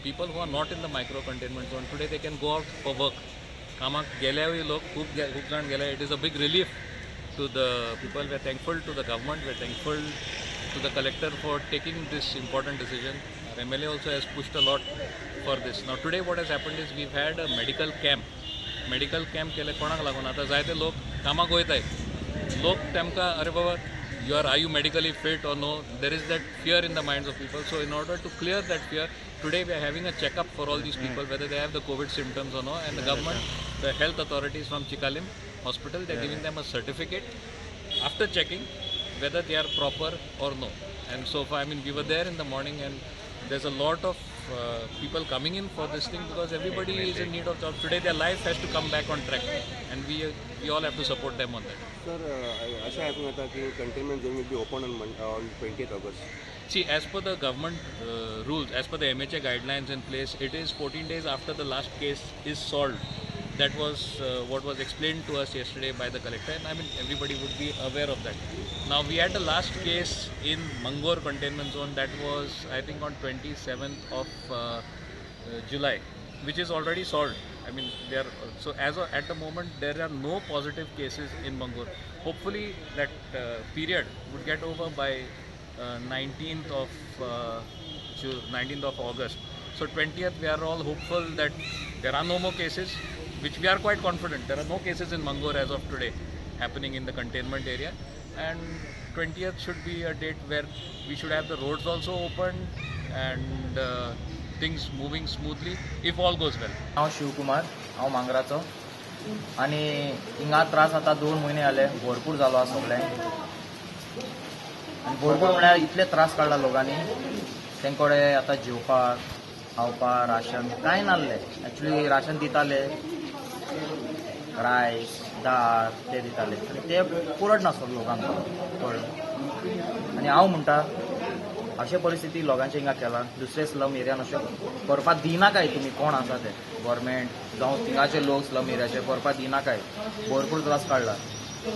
People who are not in the micro containment zone today, they can go out for work. कामाक गेल्यारूय लोक खूब खूब जाण गेले. It is a big relief to the people. We are thankful to the government, we are thankful to the collector for taking this important decision. Our MLA also has pushed a lot for this. Now today what has happened is we've had a medical camp. Medical camp केले कोणाक लागून? आतां जायते लोक कामाक वयताय, लोक तेमकां अरे बाबा, you are you medically fit or no? There is that fear in the minds of people. So in order to clear that fear, today we are having a checkup for all these people, whether they have the COVID symptoms or no. And the government, the health authorities from Chicalim hospital, they are giving them a certificate after checking whether they are proper or no. And so far, I mean, we were there in the morning and there's a lot of people coming in for this thing because everybody is in need of job. Today their life has to come back on track and we all have to support them on that. Sir, अशें आयकूंक येता की containment zone will be open on 20 August. See, as per the government rules, as per the MHA guidelines in place, it is 14 days after the last case is solved. That was what was explained to us yesterday by the collector, and I mean, everybody would be aware of that. Now, we had the last case in Mangor containment zone that was, I think, on 27th of July, which is already solved. I mean, there. So as of, at the moment, there are no positive cases in Mangor. Hopefully, that period would get over by 19th of August. So 20th, we are all hopeful that there are no more cases, which we are quite confident. There are no cases in Mangor as of today happening in the containment area, and 20th should be a date where we should have the roads also open and things moving smoothly if all goes well. हांव शिवकुमार, हांव मांगराचो आनी हिंगा त्रास आतां 2 म्हयने जाले, भरपूर जालो आसा सगळ्यांक. आनी भरपूर म्हळ्यार इतले त्रास काडला लोकांनी, तेंकडे आतां जेवपाक खावपाक राशन कांय नासलें. एक्चुली राशन दिताले, रायस दाळ ते दिताले आनी ते पुरट नासलो लोकांक, कळ्ळें? आनी हांव म्हणटा, अशे परिस्थिती लोकांचे हिंगा केला, दुसरे स्लम एरियान अशें करपाक दिनाकाय. तुमी कोण आसा ते गोवोरमेंट जावं थिंगाचे लोक, स्लम एरियाचे करपाक दिनाकाय. भरपूर त्रास काडला,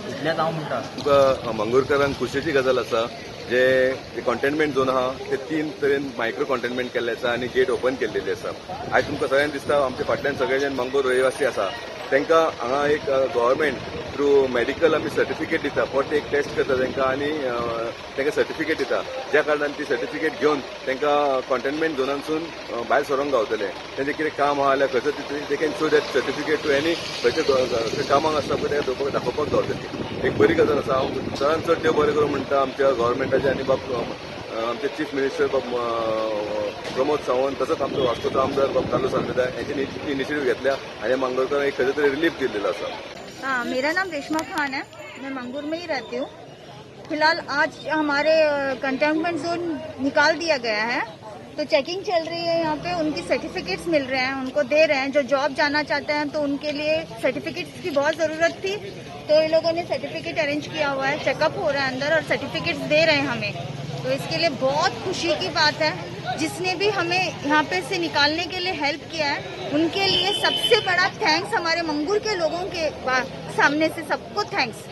इतलेंच हांव म्हणटा. तुमकां मंगूरकरांक खुशेची गजाल आसा, जे कंटेनमेंट झोन आहा ते तीन तरेन मायक्रो कंटेनमेंट केल्ले आसा आनी गेट ओपन केल्लेली आसा. आयज तुमकां सगळ्यांक दिसता, आमच्या फाटल्यान सगळे जाण मंगूर रहिवासी आसा. तांकां हांगा एक गव्हर्मेंट थ्रू मेडिकल आमी सर्टिफिकेट दिता. परत एक टेस्ट करता तांकां आनी तांकां सर्टिफिकेट दिता, ज्या कारणान ती सर्टिफिकेट घेवन तांकां कंटेनमेंट झोनांतसून भायर सरोंक गावतले. तेंचें कितें काम आहा जाल्यार खंयचो, they can show that certificate to any खंयच्या कामाक आसता पळय, ताका दाखोवपाक गावतली. एक बरी गजाल आसा. हांव चडान चड देव बरें करूं म्हणटा आमच्या गव्हर्मेंटाचे आनी बाब आमचे चीफ मिनिस्टर बाब प्रमोद सावंत, तसोच आमचो वास्कोचो आमदार बाब कार्लूस आल्मेदा यांच्यानी इनिशिएटीव घेतल्या आनी मंगळूरकारांक एक खंयचो तरी रिलीफ दिल्लेलो आसा. हाँ, मेरा नाम रेशमा खान है, मैं मंगूर में ही रहती हूँ. फिलहाल आज हमारे कंटेनमेंट जोन निकाल दिया गया है, तो चेकिंग चल रही है यहाँ पे. उनकी सर्टिफिकेट्स मिल रहे हैं, उनको दे रहे हैं. जो जॉब जाना चाहते हैं तो उनके लिए सर्टिफिकेट्स की बहुत ज़रूरत थी, तो ये लोगों ने सर्टिफिकेट अरेंज किया हुआ है. चेकअप हो रहा है अंदर और सर्टिफिकेट्स दे रहे हैं हमें, तो इसके लिए बहुत खुशी की बात है. जिसने भी हमें यहाँ पे से निकालने के लिए हेल्प किया है, उनके लिए सबसे बड़ा thanks, हमारे मंगूर के लोगों के सामने से सबको thanks.